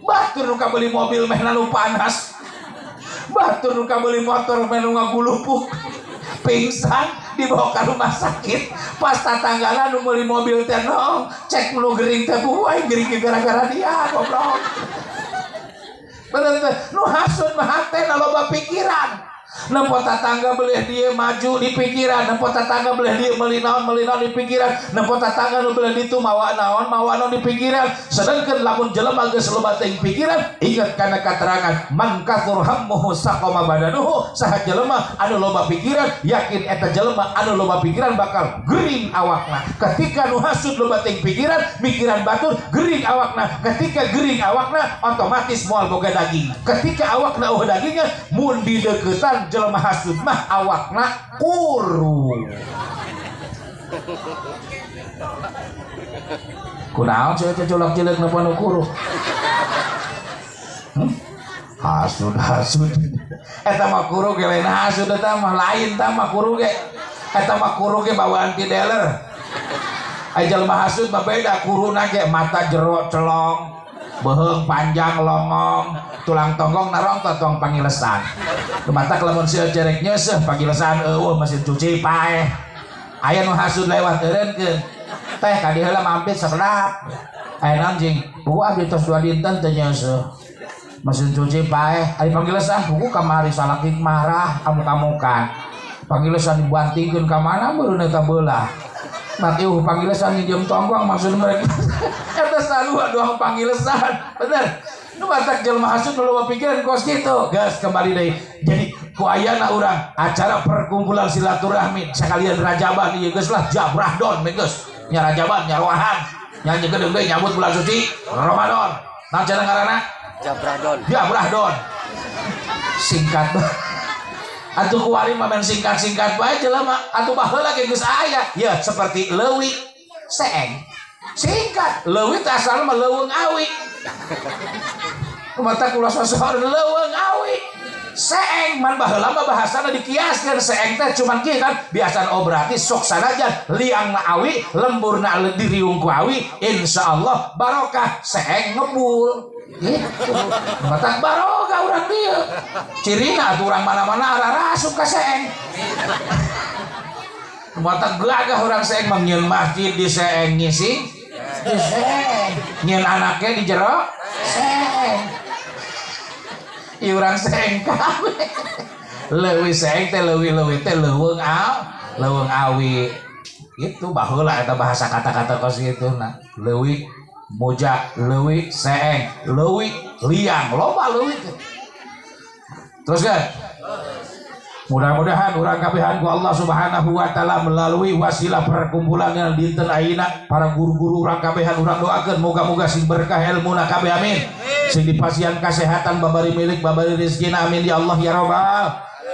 Batur nu kabeli mobil mehna nu panas. Batur nu kabeli motor mehna nu ngagulupuk. Pingsan dibawa ke rumah sakit, pas tatanggana nu meuli mobil teh noong, cek nu gering teh buai gering gara-gara dia goblok. Bener teh, nu hasud mah hatena loba pikiran. Nempo tatangga beleh dia maju di pikiran, nempo tatangga beleh dia meuli naon di pikiran, nempo tatangga nu beleh ditu mawa naon di pikiran. Sedangkan lamun jelema geus loba teuing pikiran, ingat kana katerangan man katsur hammuhu saqama badanuhu, saha jelema anu loba pikiran, yakin eta jelema anu loba pikiran bakal gering awakna. Ketika nu hasud loba teuing pikiran, mikiran batur gering awakna. Ketika gering awakna otomatis moal boga daging. Ketika awakna eueuh dagingna, mun dideuketan jelema hasud mah awakna kuru. Kunaon cenah teh colak cileuk napa nu kuru? Hasud hasud. Eta mah kuru ge lain hasud eta mah lain tah mah kuru ge. Eta mah kuru ge bawaan ti dealer. Ai jelema hasud mah beda kuruna ge mata jero celong, beuheung panjang longong, tulang tonggong narong tong pangilesan. Lumatak lamun seueur cerek nyeuseuh pangilesan eueuh mesin cuci paeh. Aya nu hasud lewat eureunkeun. Teh ka dieu heula mampir sakedap. Aya naon jing? Buku abdi tos 2 dinten teu nyeuseuh. Mesin cuci paeh. Ari pangilesan buku kamari salaki marah amuk-amukan. Pangilesan dibantingkeun ka mana meureun eta beulah. Mati pangilesan nginjem tonggong maksud mereka. Eta sarua doang pangilesan. Bener. Nu matak jelema hasud nu loba pikiran kos kitu. Geus kembali deui. Jadi ku ayana urang acara perkumpulan silaturahmi sakalian rajaban ieu geus lah jabrahdon we geus. Nya rajaban nya roahan. Nya nyegedeung deui nyambut bulan suci Ramadan. Naon cenah ngaranna? Jabrahdon. Jabrahdon. Singkat banget. Atuh kuari mah main singkat-singkat bae jelema. Atuh baheula ge geus aya. Ya seperti leuwi seeng. Singkat, leuwi teh asalna mah leuweung awi. Mata kula sosor leuweung awi. Seeng man baheula mah bahasana dikiaskeun seeng teh cuman kieu kan biasana oh berarti sok sanajan liangna awi, lemburna diriung ku awi, insyaallah barokah seeng ngebul. Gitu. Mata barokah urang dieu. Cirina atuh urang mana-mana ararasup ka seeng. Mata gelagah urang seeng mah nyieun masjid di seeng ngising di seeng. Nyieun anaknya di jero seeng. Ieu urang seeng kabeh. Leuwih seeng teh leuwih-leuwih teh leuweung leuweung awi. Itu baheula eta bahasa kata-kata kos kitu nah. Leuwih muja, leuwih seeng, leuwih liang, loba leuwih teh. Terus kan? Mudah-mudahan urang kabehan ku Allah Subhanahu wa taala melalui wasilah perkumpulan yang dinten ayeuna para guru-guru urang kabehan urang doakeun moga-moga sing berkah ilmuna kabeh amin. Sing dipasihan kasehatan babari milik babari rezekina amin ya Allah ya Rabbal.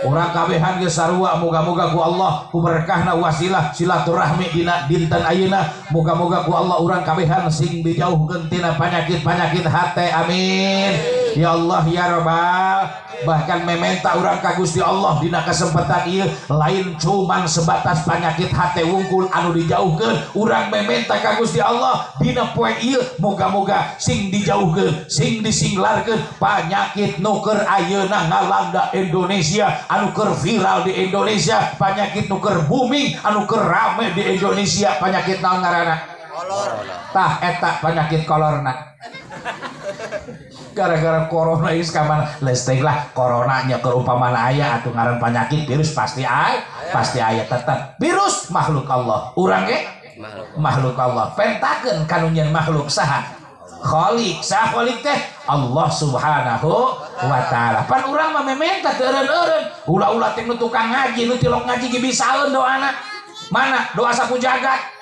Urang kabehan geus sarua moga-moga ku Allah ku berkahna wasilah silaturahmi dina dinten ayeuna moga-moga ku Allah urang kabehan sing dijauhkeun tina penyakit-penyakit hate amin. Ya Allah ya Rabbal. Bahkan mementa urang ka Gusti Allah dina kesempatan ieu lain cuman sebatas penyakit hate wungkul anu dijauhkeun, urang mementa ka Gusti Allah dina poe ieu moga-moga sing dijauhkeun, sing disinglarkeun penyakit nu keur ayeuna ngalanda Indonesia, anu keur viral di Indonesia, penyakit nu keur booming, anu keur rame di Indonesia, penyakit naon ngaranna? Kolor. Tah eta penyakit kolorna. Gara-gara corona geus ka mana leusteuk lah coronanya keur upamana aya atuh ngaran penyakit virus pasti aya, pasti aya tetep virus makhluk Allah, urang ge makhluk Allah, pentakeun kanu nyeun makhluk saha? Khalik. Saha khalik teh? Allah Subhanahu wa taala. Pan urang mah mementa teu eureun-eureun, ulah-ulah teh nu tukang ngaji nu tilok ngaji ge bisaeun doana. Mana doa sapu jagat?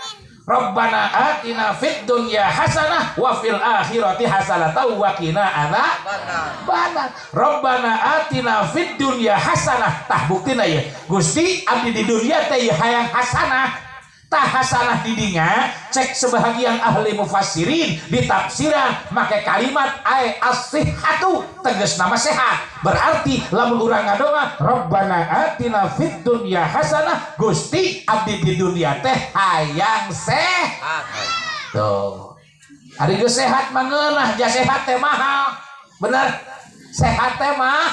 Rabbana atina fid dunya hasanah wa fil akhirati hasanah wa qina adzabannar. Rabbana atina fid dunya hasanah. Tah buktina ieu. Gusti abdi di dunya teh hayang hasanah. Tah hasanah didinya cek sebahagian ahli mufassirin ditafsiran make kalimat ay as-sihhatu tegas nama sehat. Berarti lamun urang ngadoa Rabbana atina fid dunya hasanah, Gusti abdi di dunia teh hayang sehat. Tuh. Ari geus sehat mah ngeunah, ja sehat teh mahal. Bener? Sehat teh mah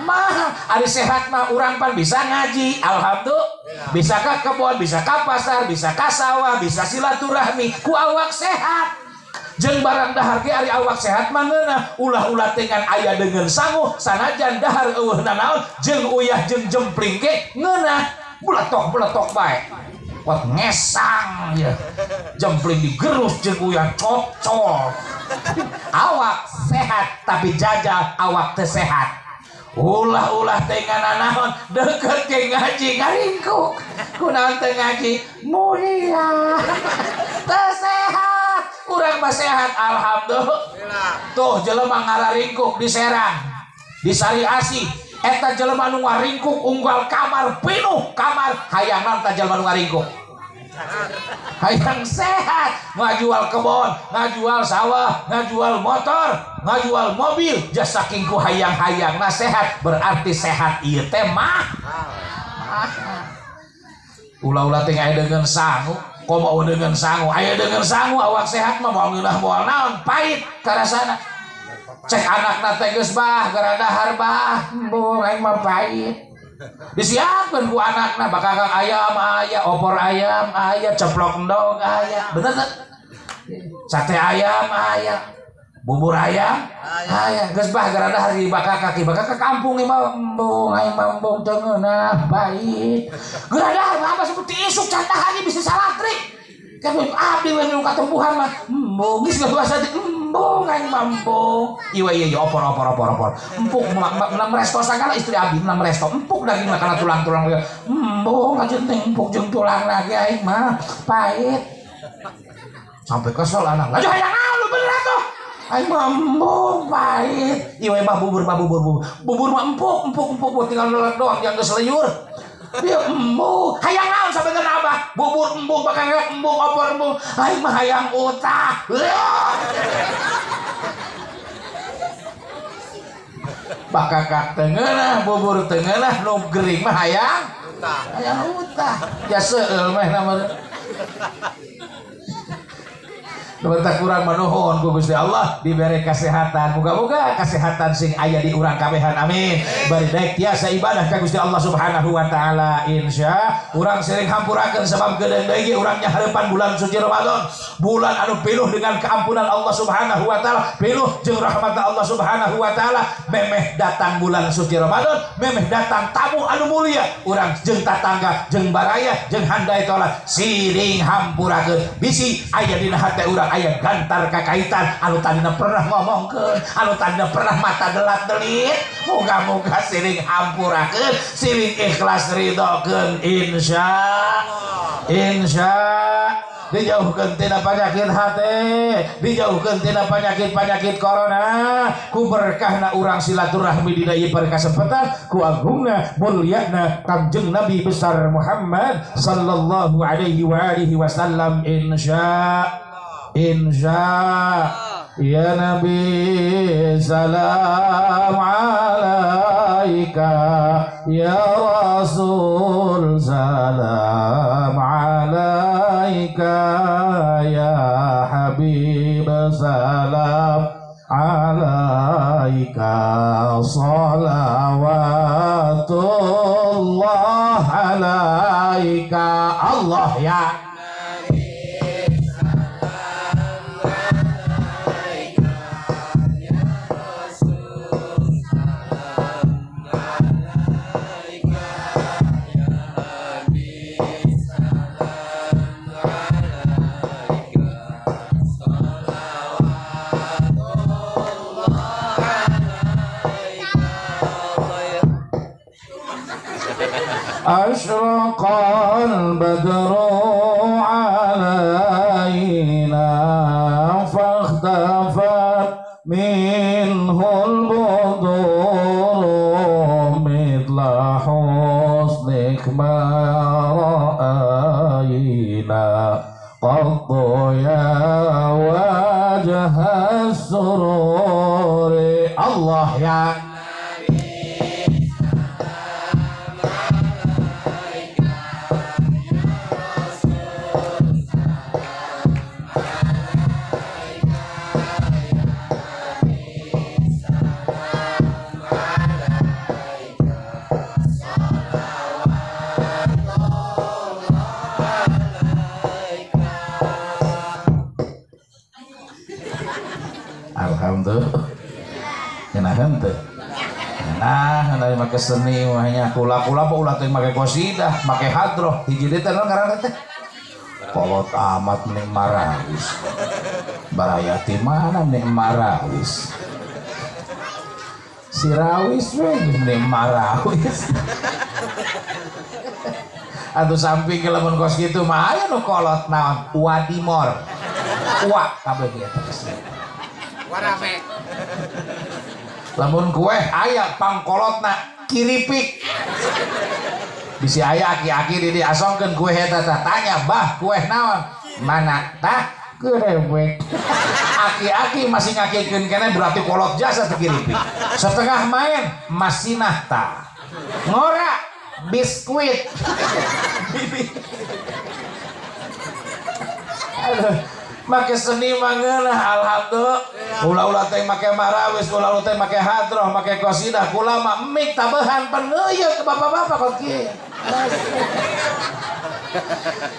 mahal. Ari sehat mah urang pan bisa ngaji, alhamdulillah. Bisa ka kebon, bisa ka pasar, bisa ka sawah, bisa silaturahmi ku awak sehat. Jeung barang dahar ge ari awak sehat mah ngeunah, ulah-ulah dengan aya dengan sangu sanajan dahar eueuh nanaon jeung uyah jeung jempling ge ngeunah, beletok-beletok bae. Wat ngesang ya. Jempling digerus jeung uyah cocol. Awak sehat tapi jajal awak teu sehat. Ulah-ulah teh nanaon deket ke ngaji ngaringkuk. Kunaon teu ngaji mulia. Teu sehat. Urang mah sehat alhamdulillah. Tuh jelema ngararingkuk di Serang, di Sari Asih. Eta jelema nu ngaringkuk unggal kamar pinuh kamar hayang naon ta jelema nu ngaringkuk. Hayang sehat, ngajual kebon, ngajual sawah, ngajual motor, ngajual mobil, jasa saking ku hayang-hayang nah sehat, berarti sehat ieu teh mah. Ulah-ulah teh aya deungeun sangu, komo deungeun sangu, aya deungeun sangu awak sehat mah moal ngeunah moal naon, pahit karasana. Cek anakna teh geus bah, gara dahar bah, embung aing mah pahit. Disiapkan ku anakna bakal ayam aya, opor ayam aya, ceplok endog aya, bener teh? Sate ayam aya, bubur ayam aya, geus bah gara dahar di bakal kaki, bakal ke kampung ieu mah embung aing mah embung teu ngeunah pahit. Gara dahar mah apa seperti isuk can dahar bisa salatrik. Kan abdi we nu katempuhan mah embung geus bahasa embung aing mah embung. Ieu ieu ieu opor opor opor opor. Empuk menang resto sagala istri abdi menang resto empuk daging mah kana tulang-tulang embung aja teh empuk jeung tulang lagi aing mah pahit. Sampai kesel anak. Laju hayang naon lu bener atuh. Aing mah embung pahit. Ieu mah bubur mah bubur bubur. Bubur mah empuk empuk empuk tinggal nelek doang yang geus leyur. Dia embung, hayang naon sabenerna abah? Bubur embung, bakal embung, opor embung. Aing mah hayang utah. Bakakak teu ngeunah, bubur teu ngeunah, nu gering mah hayang utah. Hayang utah. Ya seueul meh na mah. Bentak kurang menuhun ku Gusti Allah diberi kesehatan. Moga-moga kesehatan sing aya di urang kabehan, amin. Bari daek tiasa ibadah ka Gusti Allah Subhanahu wa taala insya. Urang sering hampurakeun sabab geudeung deui ge urang nyahareupan bulan suci Ramadan. Bulan anu pinuh dengan keampunan Allah Subhanahu wa taala, pinuh jeung rahmat Allah Subhanahu wa taala. Memeh datang bulan suci Ramadan, memeh datang tamu anu mulia. Urang jeung tatangga, jeung baraya, jeung handai tola siring hampurakeun. Bisi aya dina hate urang aya gantar kakaitan anu tadina pernah ngomongkeun, anu tadina pernah mata delat-delit. Moga-moga siring hampurakeun, siring ikhlas ridhokeun insya insya. Dijauhkeun tina penyakit hati, dijauhkeun tina penyakit-penyakit corona. Ku berkahna urang silaturahmi dina ieu perkasempatan, ku agungna mulyana Kangjeng Nabi besar Muhammad sallallahu alaihi wa alihi wasallam insya. Insya ya Nabi salam alaika ya Rasul salam alaika ya Habib salam alaika salawatullah alaika Allah ya أشرق البدر علينا فاختفت منه البدور مثل حسنك ما رأينا qaddu ya wajha sururi. Allah ya nah, dari make seni wahnya kula-kula apa ulah teh make qasidah, make hadroh, hiji deui teh naon ngaranna teh? Kolot amat mending marawis. Baraya ti mana mending marawis. Sirawis we mending marawis. Atuh samping ke lamun kos kitu mah aya nu kolot naon? Wadimor. Wa kabeh ieu teh. Warame. Lamun kue aya pangkolotna kiripik. Bisi aya aki-aki di asongkeun kue eta tah tanya, "Bah, kue naon?" Mana tah kerewek. Aki-aki masih ngakikeun keneh berarti kolot jasa teh kiripik. Setengah main masinah tah. Ngora biskuit. Aduh. Make seni mah ngeunah alhamdulillah. Ulah-ulah teh make marawis, ulah-ulah teh make hadroh, make qasidah, kula mah mik tabehan peneuyeuh ke bapak-bapak kok kieu.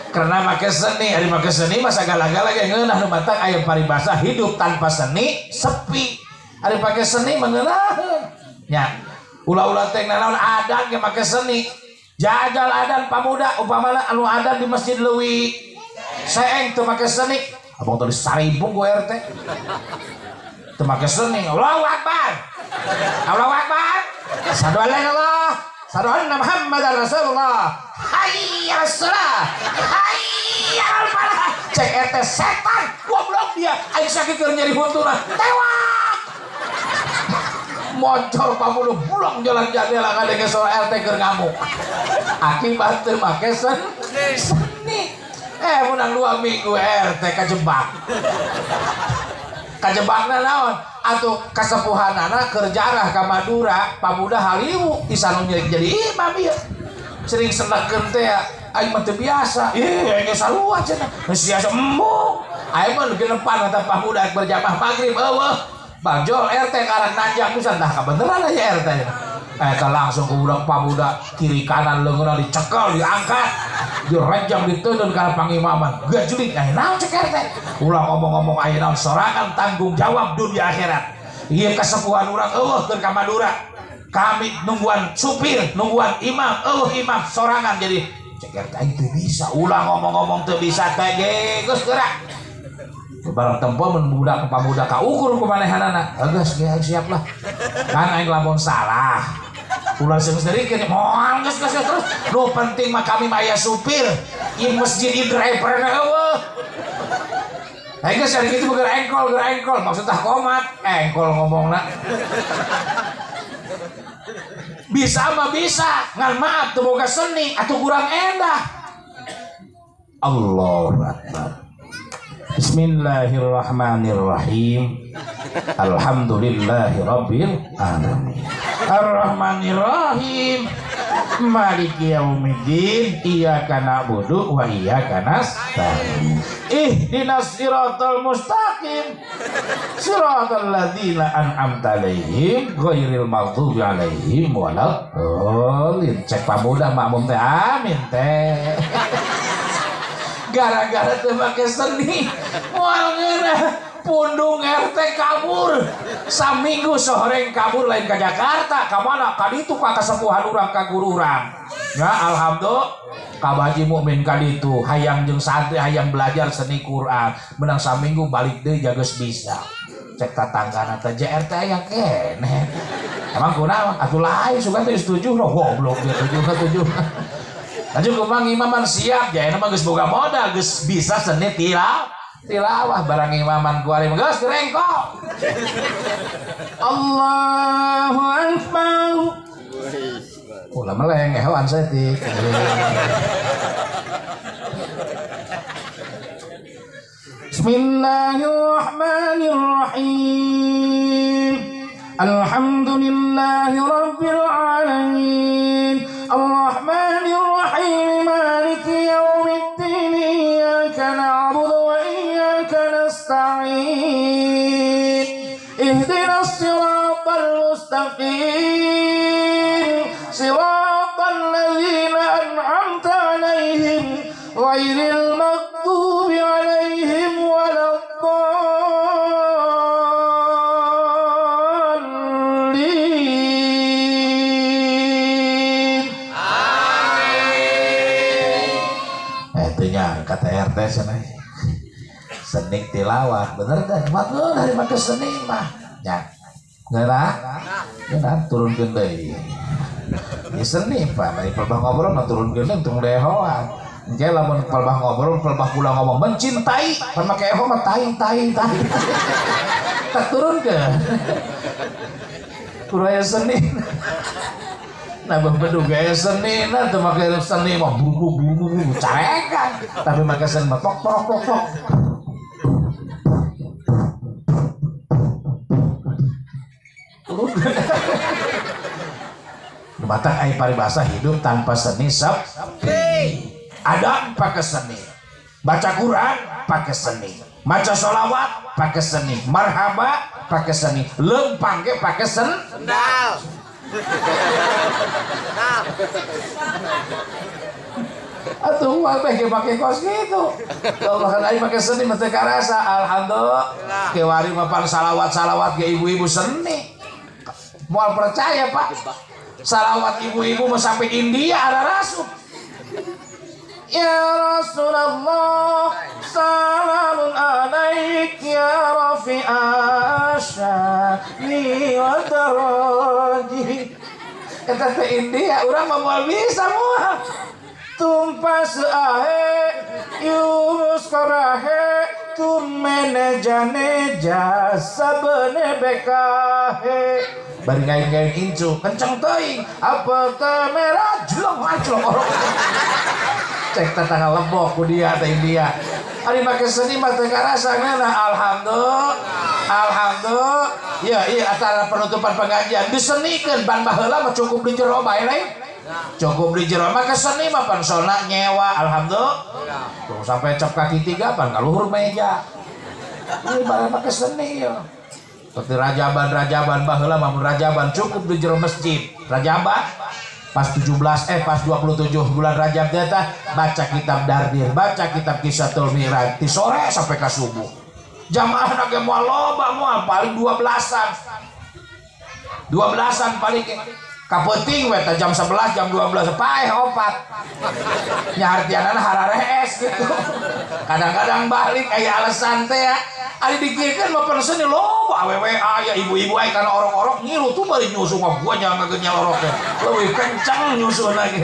Karena make seni, ari make seni mah sagala-gala ge ngeunah nu matang aya paribasa hidup tanpa seni sepi. Ari pake seni mah ngeunaheun. Nya, ulah-ulah teh nanaon adan ge make seni. Jajal adan pamuda upamana anu adan di Masjid Leuwi Seeng teu make seni. Abang tadi saribung gue RT. Teu make seni. Allahu Akbar. Allahu Akbar. Asyhadu an la ilaha illallah. Asyhadu anna Muhammadar Rasulullah. Hayya 'alas-shalah. Hayya 'alal falah. Cek RT setan, goblok dia. Aing sakit keur nyeri huntuna. Tewak. Moncor pamuluh bulong jalan jadela ngadenge soal RT keur ngamuk. Akibat teu make seni. Menang 2 minggu RT kajebak. Kajebakna naon? Atuh kasepuhanana keur jarah ka Madura, pamuda haliwu isanu nyirik jadi imam ieu. Sering senekeun teh aing mah teu biasa. Ih, aing geus sarua cenah. Geus biasa embung. Aing mah genepan eta pamuda berjamaah magrib eueuh. Bajol RT karang nanjak pisan dah kabeneran aya RT. Eta langsung ke budak pamuda kiri kanan leungeunna dicekel diangkat direjang diteundeun kana pangimaman gajulik aya naon cek RT ulah ngomong-ngomong aya naon sorangan tanggung jawab dunia akhirat ieu kasepuhan urang eueuh keur ka Madura kami nungguan supir nungguan imam eueuh imam sorangan jadi cek RT aing teu bisa ulah ngomong-ngomong teu bisa teh geus gerak barang tempo mun budak pamuda kaukur ku manehanana geus ge siap lah kan aing lamun salah ulah sing sendiri moal geus geus terus nu penting mah kami mah aya supir ieu masjid ieu driverna eueuh aing geus ari kitu geura engkol maksud tah komat engkol ngomongna bisa mah bisa ngan maaf teu boga seni atuh kurang endah. Allahu Akbar. Bismillahirrahmanirrahim. Alhamdulillahirabbil alamin. Arrahmanirrahim. Maliki yaumiddin. Iyyaka na'budu wa iyyaka nasta'in. Ihdinas siratal mustaqim. Siratal ladzina an'amta 'alaihim ghairil maghdubi 'alaihim waladdallin. Cek pamuda makmum teh amin teh. Gara-gara teu make seni moal ngeunah pundung RT kabur saminggu sohoreng kabur lain ka Jakarta ka mana ka ditu ka kasepuhan urang ka guru urang ya alhamdulillah ka Haji Mukmin ka ditu hayang jeung santri hayang belajar seni Quran menang saminggu balik deui jageus bisa cek tatanggana teh JRT aya keneh emang kunaon atuh lain sugan teh setuju no goblok dia 7 lanjut kumang imaman siap ya mah geus boga modal geus bisa seni tilawah barang imaman ku ari geus direngkok. Allahu akbar. Ulah meleng hewan saeutik. Bismillahirrahmanirrahim. Alhamdulillahi rabbil alamin. Arrahmanir rahim. Maliki yaumiddin. Iyyaka na'budu wa iyyaka nasta'in. Ihdinas siratal mustaqim. Siratal ladzina an'amta 'alaihim ghairil maghdubi 'alaihim waladdallin. Amin. Itunya kata RT sana. Seni tilawah, bener kan? Matur hari make seni mah. Ya. Ngeunah? Ngeunah turunkeun deui. Ya seni Pak, bari pelbah ngobrol mah turunkeun deui tong dehoan. Engke lamun pelbah ngobrol, pelbah kula ngomong mencintai, pan make eho mah tai tai tai. Tak turunkeun. Kudu aya seni. Nah, bedug gaya seni, nah teu make seni mah bubu-bubu carekan, tapi make seni mah tok tok tok tok. Batang ai paribasa hidup tanpa seni sepi. Ada pakai seni, baca Quran pakai seni, maca sholawat pakai seni, marhaba pakai seni, lempang ge pakai sendal. Atuh mah teh ge pake kos gitu. Allah kan ai pake seni mah teu karasa. Alhamdulillah. Kewari mah pan salawat-salawat ge ibu-ibu seni. Moal percaya Pak. Salawat ibu-ibu mau sampai India ada rasul. Ya Rasulullah, salamun alaik ya rafi'a syani wa daraji. Eta teh India urang mah moal bisa moal. Tumpas ahe yunus karahe tumene jane jasa bene bekahe. Bari ngain-ngain incu kenceng teuing apa teh merah jelong ajlong orok. Cek tetangga lebok ku dia teh India. Ari make seni mah teu karasa ngeunah. Alhamdulillah. Alhamdulillah. Ya iya acara penutupan pengajian disenikeun ban baheula mah cukup di jero bae lain. Cukup di jero make seni mah pan sona nyewa alhamdulillah. Tuh sampai cap kaki tiga pan ka luhur meja. Ieu barang make seni ya. Seperti rajaban-rajaban baheula mah mun rajaban cukup di jero masjid. Rajaban pas 17 pas 27 bulan Rajab teh baca kitab Dardir, baca kitab Kisatul Miraj di sore sampai ka subuh. Jamaah ge moal loba moal paling 12-an. 12-an paling kapeuting we teh jam 11 jam 12 paeh opat. Nya artianana hararees gitu. Kadang-kadang balik aya alasan teh ya. Ari dikirkeun mah seni loba awewe aya ibu-ibu aya kana orok-orok ngilu tuh bari nyusu mah gua nya ngagenya orok teh. Leuwih kencang nyusu lagi.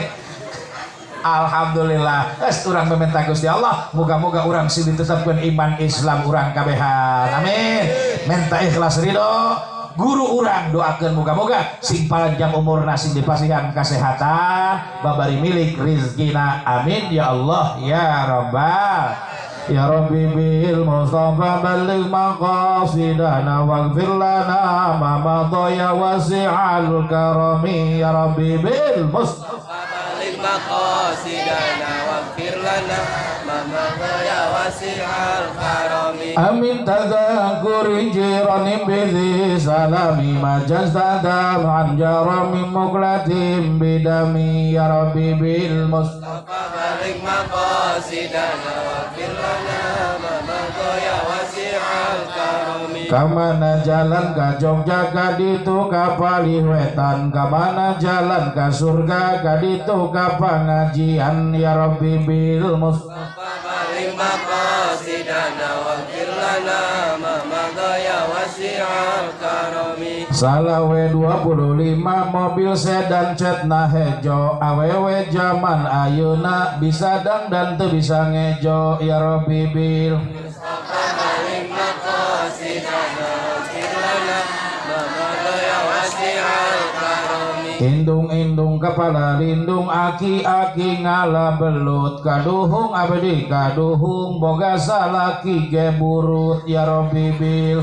Alhamdulillah. Geus urang meminta Gusti Allah, moga-moga urang sing ditetapkeun iman Islam urang kabehan. Amin. Minta ikhlas ridho guru urang doakeun moga-moga sing panjang umurna sing dipasihan kasehatan babari milik rizkina. Amin ya Allah ya Rabbal. Ya Rabbi bil Mustafa balligh maqasidana waghfir lana ma madha ya wasi'al karami. Ya Rabbi bil Mustafa balligh maqasidana waghfir lana ma madha ya wasi'al karami. Amin tadhakuri jirani bi salami majazada an jarami muqlatim bidami. Ya Rabbi bil Mustafa balligh maqasidana waghfir lana ma madha ya wasi'al karami. Kamana jalan ka Jogja ka ditu ka Paliwetan, kamana jalan ka surga ka ditu ka pengajian. Ya Rabbi bil Mustafa balligh maqasidana waghfir lana ma madha ya wasi'al karami. Salawe 25 mobil sedan cetna hejo, awewe jaman ayeuna bisa dangdan teu bisa ngejo. Ya Rabbi bil Mustafa balligh maqasidana waghfir lana ma madha ya wasi'al karami. Indung-indung kepala lindung aki-aki ngala belut kaduhung abdi kaduhung boga salaki ge burut ya Rabbi bil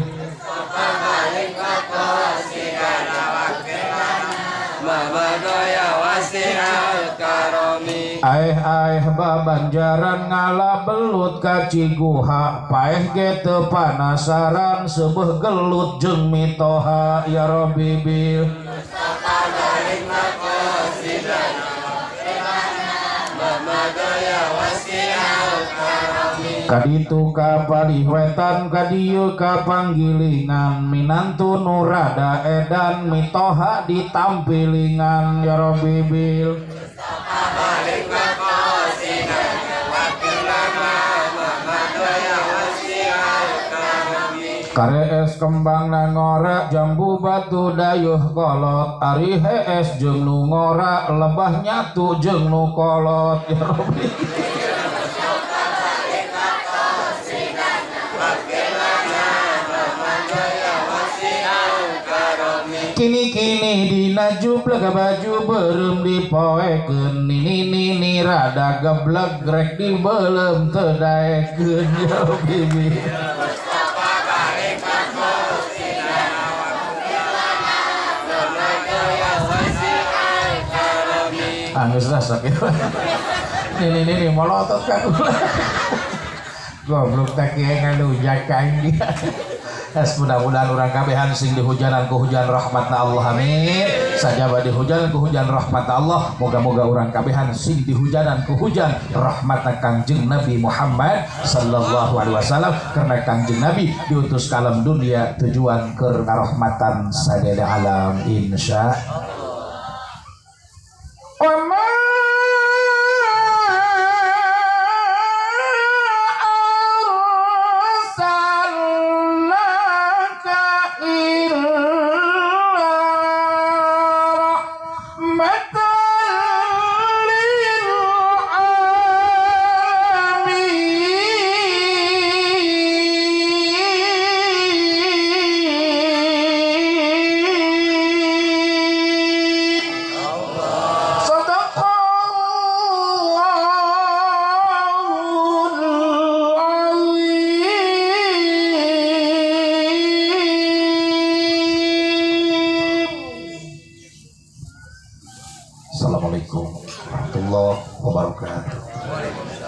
aeh aeh babanjaran ngala belut ka Ciguha paeh ge teu panasaran seubeuh gelut jeung mitoha ya Rabbi bil kaditu ka palih wetan kadieu ka panggilingan minantu nu rada edan mitoha ditampilingan ya Rabbi bil karees kembang nangora jambu batu dayuh kolot ari hees jeung nu ngora lebah nyatu jeung nu kolot ya Rabbi. Kini-kini dina jubleg baju beureum dipoekeun nini-nini rada geblek rek dibeuleum teu daekeun ya Rabbi. Anggeus lah sakit. Nini-nini molotot ka kula. Goblok teh kieu ngalujak ka aing dia. Es mudah-mudahan urang kabehan sing dihujanan ku hujan rahmatna Allah amin. Sajaba dihujanan ku hujan rahmatna Allah, moga-moga urang kabehan sing dihujanan ku hujan rahmatna Kangjeng Nabi Muhammad sallallahu alaihi wasallam karena Kangjeng Nabi diutus ka alam dunia tujuan keur ngarahmatan sadaya alam insya Allah. Assalamualaikum warahmatullahi wabarakatuh.